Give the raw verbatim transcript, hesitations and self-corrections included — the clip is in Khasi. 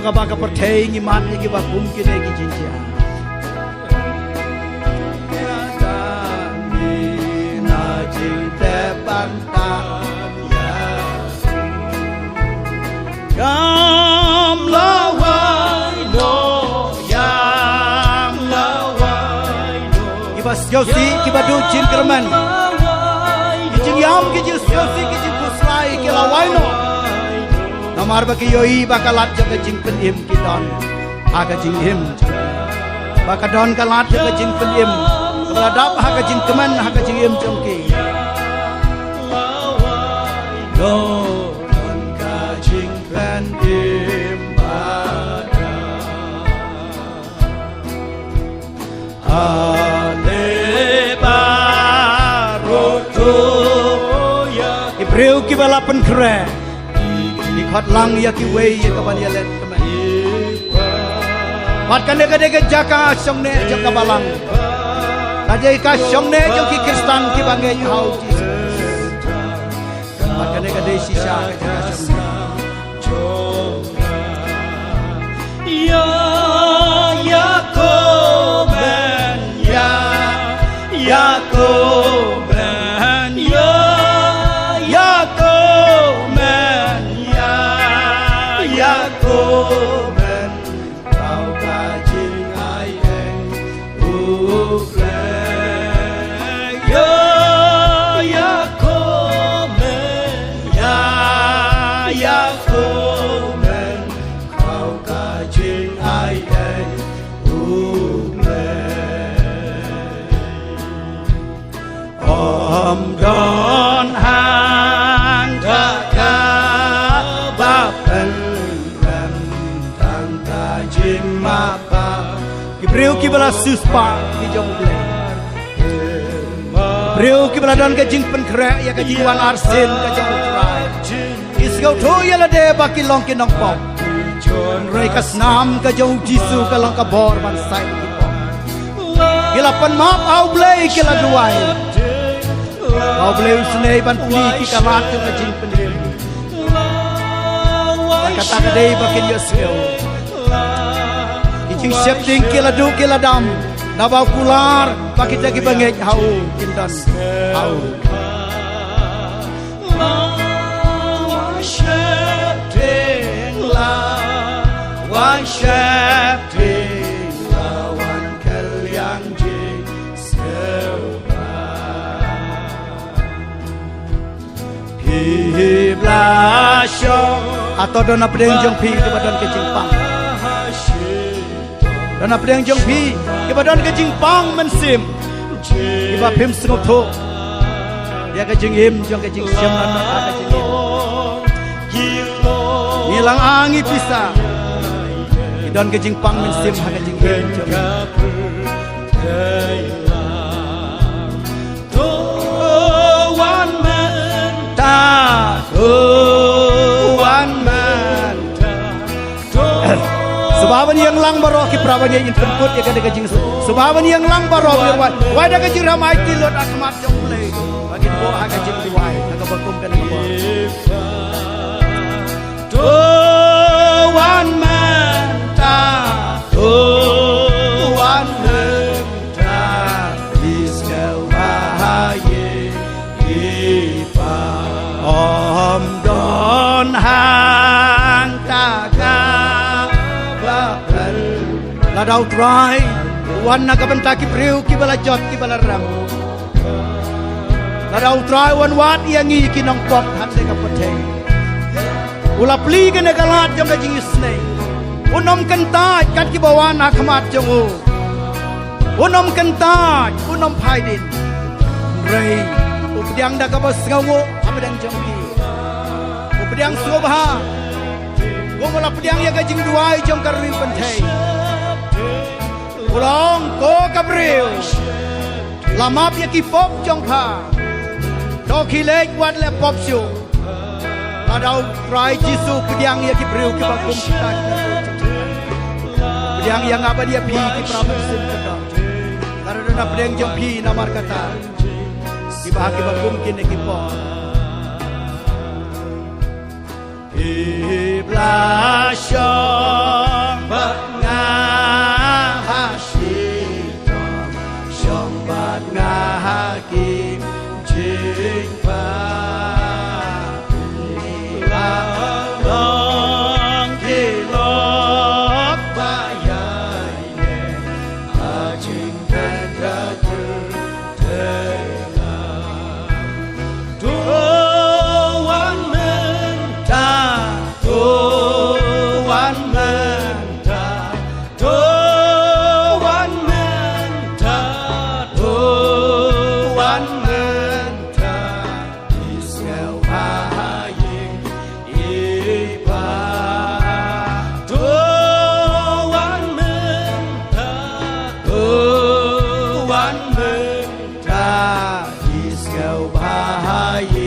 Kaba ka pyrthei ngi mad ïa kiba kum kine ki jingjia. Kam lawai noh, ïam lawai noh. Kiba sngewsih, kiba duh jingkyrmen. Ki jingïam, ki jingsngewsih, ki jingkhuslai, ki lawai noh. Namar ba ki ïohi ba ka lad jong ka jingpynim ki don ha ka jingim. Ba ka don ka lad jong ka jingpynim. Ba la dap ha ka jingkmen ha ka jingim jong ki. Don ka jingpynim ba Ale baroh to ïa ki briew kiba la pynkhreh. Ki khot lang ïa kiwei ïa ka ban ïaleh kmen. Bad kane ka dei ka jaka shongneh jong ka balang. Ka dei ka shongneh jong ki Khristan kiba ngeit ha U Jisu. Bad kane ka dei shisha ka jaka shongneh. Ïa, ïa, ko men, ïa, ïa, ko men, ïa, ïa, ko men, ïa, ïa, ko men. Kau ka jingai ei. U Blei, ïa, ïa, ko men, ïa, ïa, ko men, kau ka jingai ei, U Blei. Ym don hangta kaba pynrem tang ka jingmap. Ki briew kiba la siewspah ki jong U Blei. Briew kiba la don ka jingpynkhreh ïa ka jingwan arsien ka jong U Trai. Ki sngewthuh ïa lade ba ki long ki nongpop. Hynrei ka snam ka jong U Jisu ka long ka bor ban sait ki pop. Ki la pan map ha U Blei, ki la duwai. Ba U Blei un sngew ban plie ki ka lad jong ka jingpynim. Bad kata ka dei ba kin ïohsngew. Ki jingsheptieng ki la duh ki la dam. Naba u kular ba kita kiba ngeit ha u kin don ha u. Wan sheptieng la, wan sheptieng la, wan kylliang jingsngewbha. Phi bla shong. Hato don na pdeng jong phi kiba don ka jingpang? Don na pdeng jong phi kiba don ka jingpang mynsiem, kiba phim sngewthuh ïa ka jingim jong ka jingshem, na ka jingim. Ngi lang ang ngi pisa. Ki don ka jingpang mynsiem ha ka jingim jong ngi. To wan mynta, to wan mynta. Sngewbha ban ïeng lang baroh, ki para bangeit, ngin pynkut ïa kane ka jing. Sngewbha ban ïeng lang baroh, ngin wai. Wai da ka jingrham aiti lut ha khmat jong U Blei. Ba ngin buh ha ka jingduwai, ha kaba kum kane ka bor. To wan mynta, to wan mynta. Israel ba ha ïing i pa. Ym don hangta kaba pynrem. Lada U Trai u wan na ka bynta ki briew kiba la jot, kiba la rem. Lada U Trai u wan wad ïa ngi ki nongpop hapdeng ka pyrthei. U la plie kane ka lad jong ka jingisynei. Un ym kyntait kat kiba wan ha khmat jong u. Un ym kyntait, un ym phai dien. Hynrei u pdiang da kaba sngewnguh hapdeng jong ki. U pdiang sngewbha. Kum u la pdiang ïa ka jingduwai jong ka ri kynthei. U la ong, ko ka briew, la map ïa ki pop jong pha. To khie leit wat leh pop shuh. Lada U Trai Jisu pdiang ïa ki briew kiba kum kita. Pdiang ïa nga bad ïa phi ki para mynsiem ka dong. Lada don na pdeng jong phi namar kata. Kiba ha kiba kum kine ki pop. Ib la shong bad nga ha shitom, shong bad nga ha ki jingpang. La long ki lok ba ïaineh ha jingpang ka jingteilang. To wan mynta, to wan mynta, to wan mynta, to wan mynta. Ki sngewbha ha ïing i pa. To wan mynta, to wan mynta. Ki sngewbha ha ïing